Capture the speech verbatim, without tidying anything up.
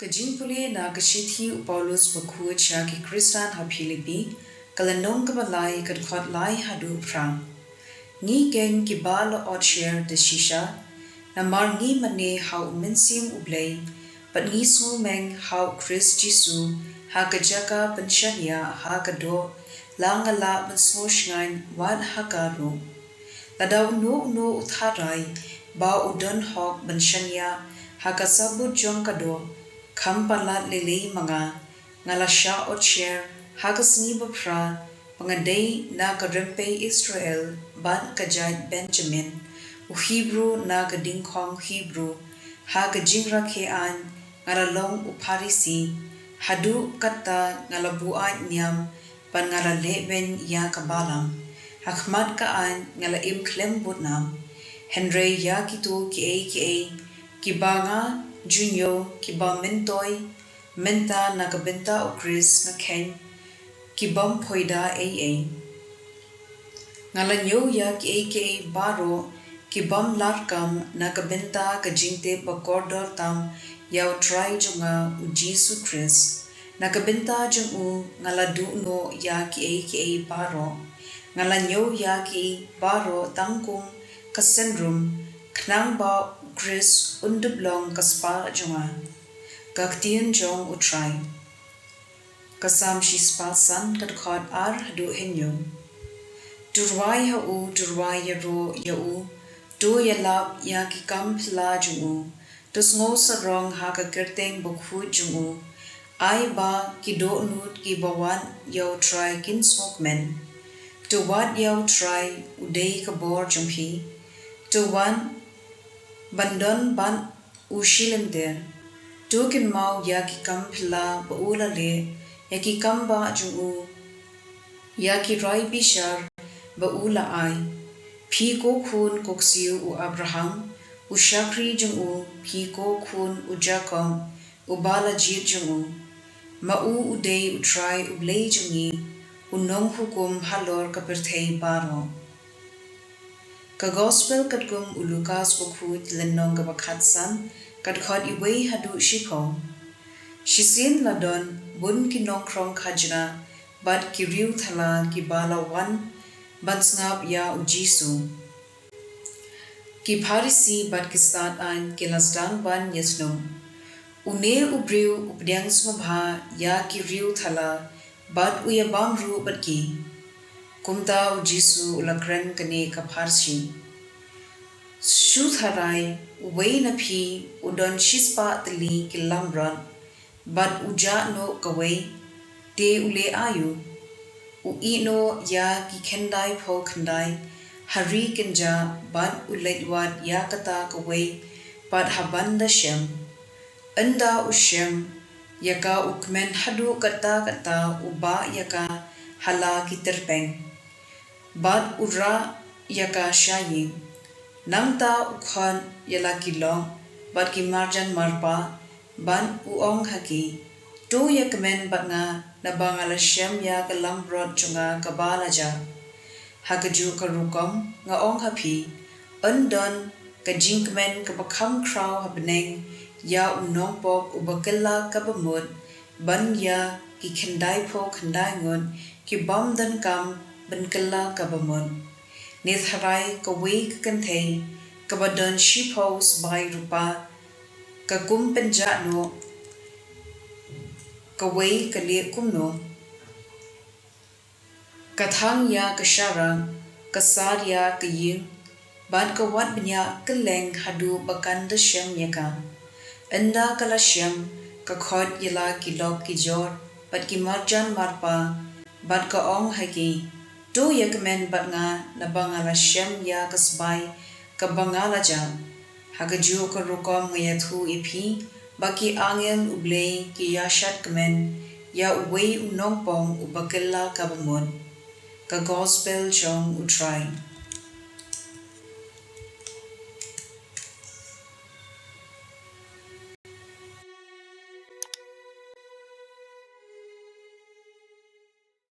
Ka jingpule na ka shithi u Paulus bakhuid sha ki Khristan ha Philippi, ka lynnong kaba lai, ka dkhot lai haduh phra. Ngi keiñ kiba la ot sher da shisha, namar ngi mane ha u Mynsiem u Blei, bad ngi sngewmeng ha u Khrist Jisu ha ka jaka pynshaniah ha ka doh, la nga lah ban sngewshngaiñ wat ha ka ruh. Lada uno uno u tharai ba u don hok ban shaniah ha ka sabut jong ka doh, kham palat lei lei ma nga, nga la shah ot sher ha ka sngi baphra, ba nga dei na ka rympei Israel bad ka jait Benjamin, u Hebru na ka dingkhong Hebru, ha ka jingrakhe aiñ nga la long u Pharisi, haduh katta nga la buaid niam, bad nga la lehbeiñ ïa ka balang. Ha khmat ka aiñ nga la im khlem bud nam. Hynrei ïa kito kiei kiei kiba nga ju ñiew kiba myntoi mynta na ka bynta u Khrist, nga khein ki bym poi da ei ei. Nga la ñiew ïa kiei kiei baroh ki bym larkam na ka bynta ka jingtip ba kordor tam ïa u Trai jong nga u Jisu Khrist. Na ka bynta jong u nga la duh noh ïa kiei kiei baroh. Nga la ñiew ïa ki baroh tang kum ka synrum, khnang ba u Khrist un dup long ka spah jong nga. Ka ktien jong u Trai. Ka Salm shispah san, ka dkhot ar haduh hynñiew. To rwai ha u, to rwai ïaroh ïa u, to ïalap ïa ki kam phylla jong u, to sngew sarong ha ka kyrteng bakhuid jong u. Ai ba ki dohnud kiba wad ïa u Trai kin sngewkmen. To wad ïa u Trai, u dei ka bor jong phi. To wan ban don bad u shilynter. To kynmaw ïa ki kam phylla ba u la leh, ïa ki kam bah jong u, ïa ki rai bishar ba u la ai. Phi ko khun ko ksiew u Abraham, u shakri jong u, phi ko khun u Jakob, uba la jied jong u. Ma u u dei u Trai u Blei jong ngi, u nonghukum halor ka pyrthei baroh. Ka Gospel katkum u Lukas bakhuid, lynnong kaba khatsan, ka dkhot iwei haduh shiphew. Shisien la don bun ki nongkhrong khajna bad ki riewthala kiba la wan ban sngap ïa u Jisu. Ki Pharisi bad ki stad aiñ ki la sdang ban ïasnoh. Une u briew u pdiang sngewbha ïa ki riewthala bad u ïabam ruh bad ki. Kumta u Jisu u la kren kane ka pharshi. Shu tharai, uwei na phi u don shispah tylli ki langbrot, bad u jah noh kawei, te u leh aïu? U ïeh noh ïa ki khyndai phew khyndai ha ri kynjah bad u leit wad ïa kata kawei pat haban da shem. Ynda u shem ïa ka u kmen haduh katta katta u bah ïa ka ha la ki tyrpeng. Bad u rah ïa ka sha ïing. Nangta u khot ïa la ki lok bad ki marjan marpa bad u ong ha ki, to ïa kmen bad nga naba nga la shem ïa ka langbrot jong nga kaba la jah. Ha kajuh ka rukom nga ong ha phi, yn don ka jingkmen kaba kham khraw ha bneng ïa u nongpop uba kylla kaba mut ban ïa ki khyndai phew khyndai ngut ki bym donkam ban kylla kaba mut. Ne tharai kawei ka kynthei kaba don shiphew sbai rupa ka kum pynjah noh kawei ka leh kumno? Ka thang ïa ka sharak, ka sar ïa ka ïing, bad ka wad bniah kylleng haduh ba kan da shem ïa ka. Ynda ka la shem, ka khot ïa la ki lok ki jor bad ki marjan marpa, bad ka ong ha ki, to ïa kmen bad nga naba nga la shem ïa ka sbai kaba nga la jah. Ha kajuh ka rukom nga ïathuh ïa phi ba ki angel U Blei ki ïashad kmen ïa uwei u nongpop uba kylla kaba mut. Ka Gospel jong U Trai.